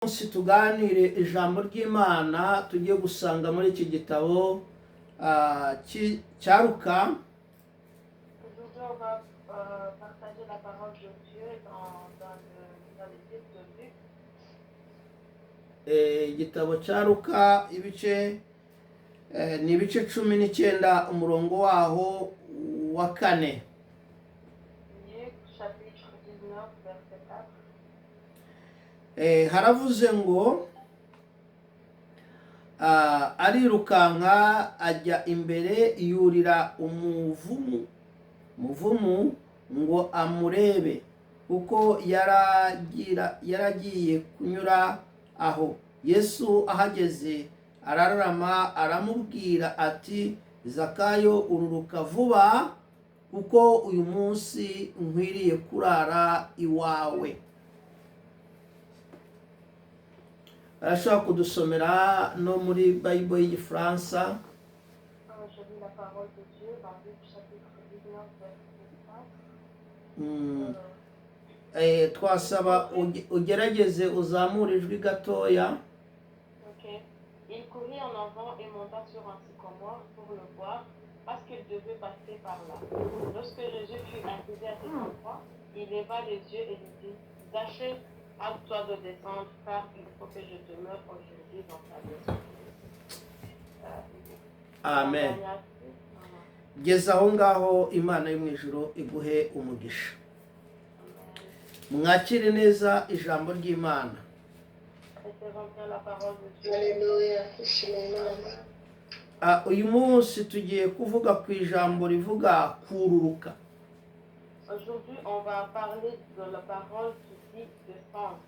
Munsi tuganire ijambo ry'Imana tugiye gusanga muri iki gitabo cya Luka. Aujourd'hui, on va partager la parole de Dieu dans le livre de Luc. Igitabo cya Luka, ibice ni ibice 19, umurongo waho wa 4. Luc, chapitre 19, verset 4. Haravuze ngo arirukanka ajya imbere, yurira umuvumu muvumu ngo amurebe, kuko yaragiye kunyura aho. Yesu ahageze arararama, aramubwira ati: "Zakayo, ururuka vuba, kuko uyu munsi nkwiriye kurara iwawe." Arashobora kudusomera no muri Bible y'Igifaransa. Je lis la parole de Dieu dans Luc, chapitre 19, verset 4. Twasaba ugerageze uzamure ijwi gatoya. Ok. Il courut en avant et monta sur un sycomore pour le voir, parce qu'il devait passer par là. Lorsque Jésus fut arrivé à cet endroit, il leva les yeux et lui dit: "Zachée, hâte-toi de descendre, car il faut que je demeure aujourd'hui dans ta maison." Amen. Geza aho ngaho, Imana yo mu ijuru iguhe umugisha. Mwakire neza ijambo ry'Imana. Recevons bien la parole de Dieu. Haleluya, ishimwe Imana. Uyu munsi tugiye kuvuga ku ijambo rivuga kururuka. Aujourd'hui, on va parler de la parole qui dit descendre.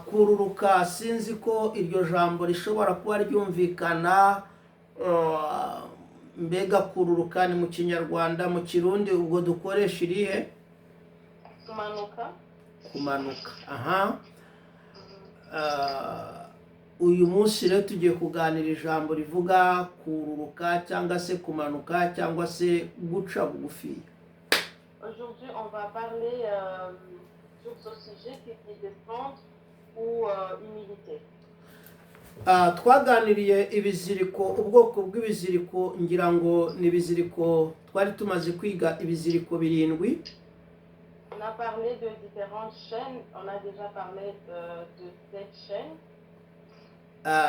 Kururuka, sinzi ko iryo jambo rishobora kuba ryumvikana. Mbega kururuka ni mu Kinyarwanda, mu Kirundi ubwo dukoresha irihe? Kumanuka. Kumanuka, aha. Uyu munsi rero tugiye kuganira ijambo rivuga kururuka cyangwa se kumanuka cyangwa se guca bugufi. Aujourd'hui, on va parler sur ce sujet qui dit descendre ou humilité. Twaganiriye ibiziriko, ubwoko bw'ibiziriko, ngira ngo ni ibiziriko twari tumaze kwiga, ibiziriko birindwi. On a parlé de différentes chaînes. On a déjà parlé de sept chaînes.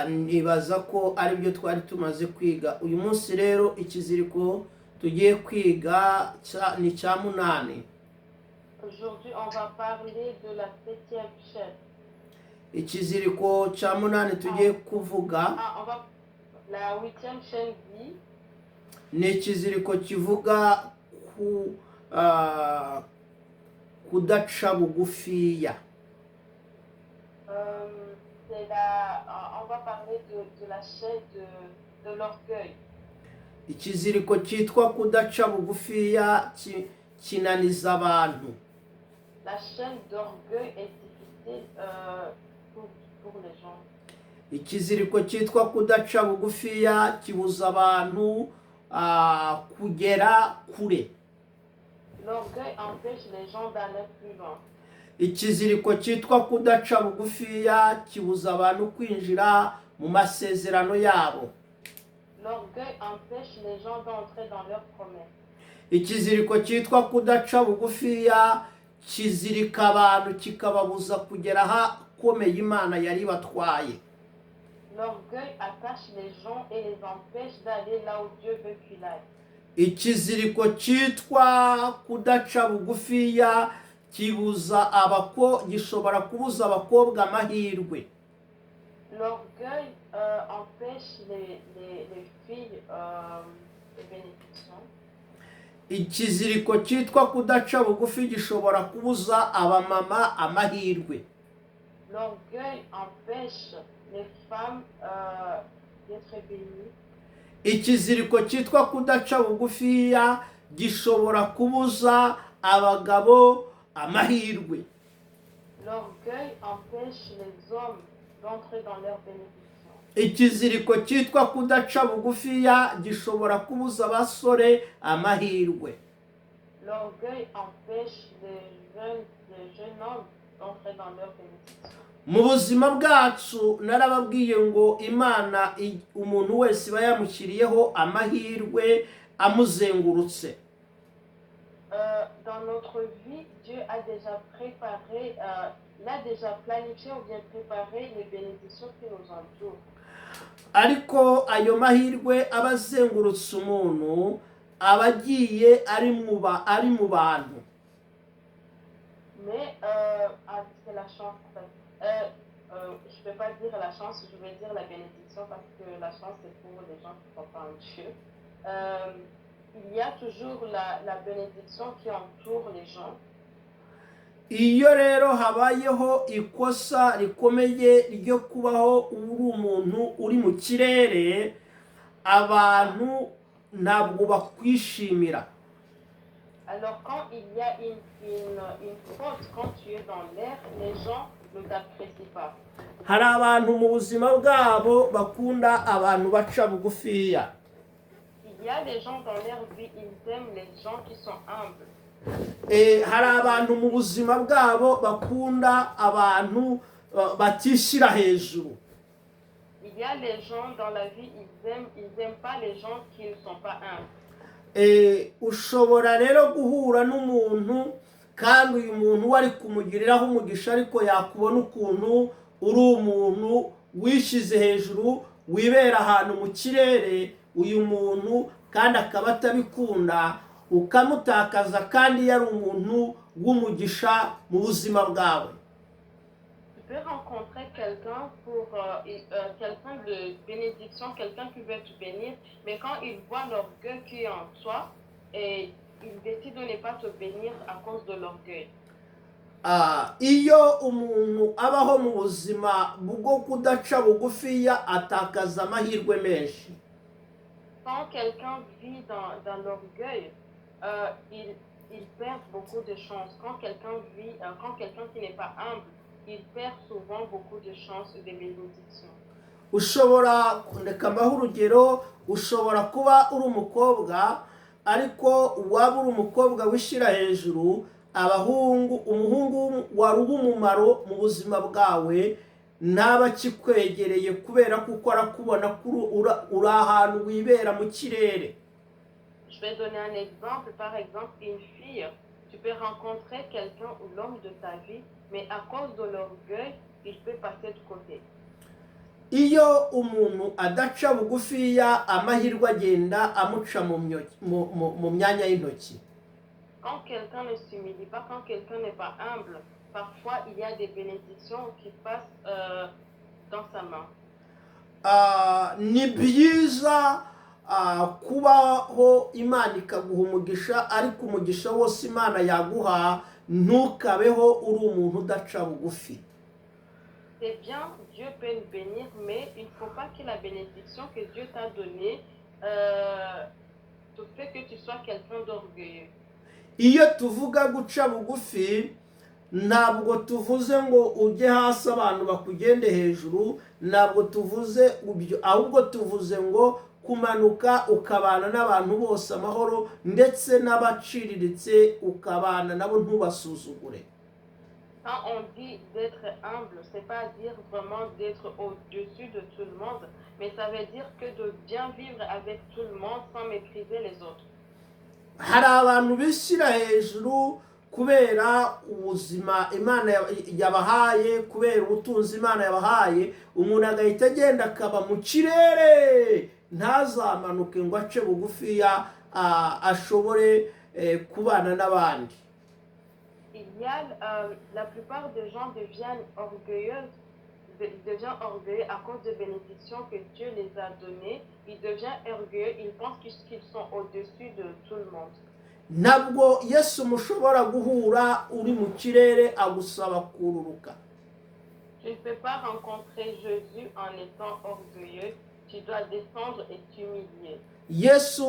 Nibaza ko ari byo twari tumaze kwiga. Uyu munsi rero ikiziriko tugiye kwiga ni cya munani. Aujourd'hui, on va parler de la septième chaîne. Ikiziriko cya munani tugiye kuvuga Ah, on va... La huitième chaîne dit ni ikiziriko kivuga ku kudaca bugufiya. C'est la... on va parler de la chaîne de l'orgueil. Ikiziriko cyitwa kudaca bugufiya kinaniza abantu. La chaîne d'orgueil est difficile pour les gens. Ikiziriko cyitwa kudaca bugufiya kibuza abantu kugera kure. L'orgueil empêche les gens d'aller plus loin. Ikiziriko cyitwa kudaca bugufiya kibuza abantu kwinjira mu masezerano yabo. L'orgueil empêche les gens d'entrer dans leurs promesses. Ikiziriko cyitwa kudaca bugufiya kizirika abantu, kikababuza kugera ahakomeye Imana yari batwaye. L'orgueil attache les gens et les empêche d'aller là où Dieu veut qu'ils aillent. Ikiziriko cyitwa kudaca bugufiya kibuza abako gishobora kubuza abakobwa amahirwe. L'orgueil empêche les filles des bénédictions. Ikiziriko cyitwa kudaca bugufi gishobora kubuza abamama amahirwe. L'orgueil empêche les femmes d'être bénies. Ikiziriko cyitwa kudaca bugufiya gishobora kubuza abagabo amahirwe. L'orgueil empêche les hommes d'entrer dans leur bénédiction. Ikiziriko cyitwa kudaca bugufiya gishobora kubuza abasore amahirwe. L'orgueil empêche les jeunes hommes d'entrer dans leur bénédiction. Mu buzima bwacu narababwiye ngo Imana umuntu wese iba yamushyiriyeho amahirwe amuzengurutse. Dans notre vie, Dieu a déjà préparé, il a déjà planifié ou bien préparé les bénédictions qui nous entourent. Ariko ayo mahirwe aba azengurutse umuntu aba agiye ari mu bantu. Mais ah, c'est la chance, en fait. Je ne vais pas dire la chance, je vais dire la bénédiction parce que la chance, c'est pour les gens qui ne croient pas en Dieu. Il y a toujours la bénédiction qui entoure les gens. Iyo rero habayeho ikosa rikomeye ryo kubaho uri umuntu uri mu kirere, abantu ntabwo bakwishimira. Alors quand il y a une faute, quand tu es dans l'air, les gens ne t'apprécient pas. Hari abantu mu buzima bwabo bakunda abantu baca bugufiya. Il y a des gens dans leur vie, ils aiment les gens qui sont humbles. Hari abantu mu buzima bwabo bakunda abantu batishyira hejuru. Il y a les gens dans la vie, ils aiment pas les gens qui ne sont pas humbles. Ushobora rero guhura n'umuntu kandi uyu muntu wari kumugiriraho umugisha, ariko yakubona ukuntu uri umuntu wishyize hejuru, wibera ahantu mu kirere, uyu muntu kandi akaba atabikunda, ukamutakaza kandi yari umuntu w'umugisha mu buzima bwawe. Tu peux rencontrer quelqu'un pour quelqu'un de bénédiction, quelqu'un qui veut te bénir, mais quand il voit l'orgueil qui est en toi, et il décide de ne pas te bénir à cause de l'orgueil. Iyo umuntu abaho mu buzima bwo kudaca bugufiya, atakaza amahirwe menshi. Quand quelqu'un vit dans l'orgueil, il perd beaucoup de chances. Quand quelqu'un qui n'est pas humble, il perd souvent beaucoup de chances et de bénédictions. Ushobora, reka mbahe urugero, ushobora kuba uri umukobwa, ariko waba uri umukobwa wishyira hejuru, abahungu, umuhungu wari uw'umumaro mu buzima bwawe ntaba akikwegereye kubera kuko arakubona ko uri ahantu wibera mu kirere. Je vais donner un exemple. Par exemple, une fille, tu peux rencontrer quelqu'un ou l'homme de ta vie, mais à cause de l'orgueil, il peut passer de côté. Iyo umuntu adaca bugufiya, amahirwe agenda amuca mu myanya y'intoki. Quand quelqu'un ne s'humilie pas, quand quelqu'un n'est pas humble, parfois il y a des bénédictions qui passent dans sa main. Ni byiza kubaho Imana ikaguha umugisha, ariko umugisha wose Imana yaguha ntukabeho uri umuntu udaca bugufi. C'est bien, Dieu peut nous bénir, mais il ne faut pas que la bénédiction que Dieu t'a donnée te fait que tu sois quelqu'un d'orgueilleux. Iyo tuvuga guca bugufi, ntabwo tuvuze ngo ujye hasi abantu bakugende hejuru, ntabwo tuvuze ibyo, ahubwo tuvuze ngo kumanuka ukabana n'abantu bose amahoro, ndetse n'abaciriritse ukabana nabo ntubasuzugure. Quand on dit d'être humble, c'est pas dire vraiment d'être au-dessus de tout le monde, mais ça veut dire que de bien vivre avec tout le monde sans mépriser les autres. Hari abantu bishyira hejuru kubera ubuzima Imana yabahaye, kubera ubutunzi Imana yabahaye, umuntu agahita agenda akaba mu kirere, ntazamanuke ngo ace bugufiya ashobore kubana n'abandi. Il y a, la plupart des gens deviennent orgueilleux, deviennent orgueilleux à cause des bénédictions que Dieu les a données. Ils deviennent orgueilleux, ils pensent qu'ils sont au-dessus de tout le monde. Ntabwo Yesu mushobora guhura uri mu kirere, agusaba kururuka. Tu ne peux pas rencontrer Jésus en étant orgueilleux. Tu dois descendre et t'humilier. Yesu.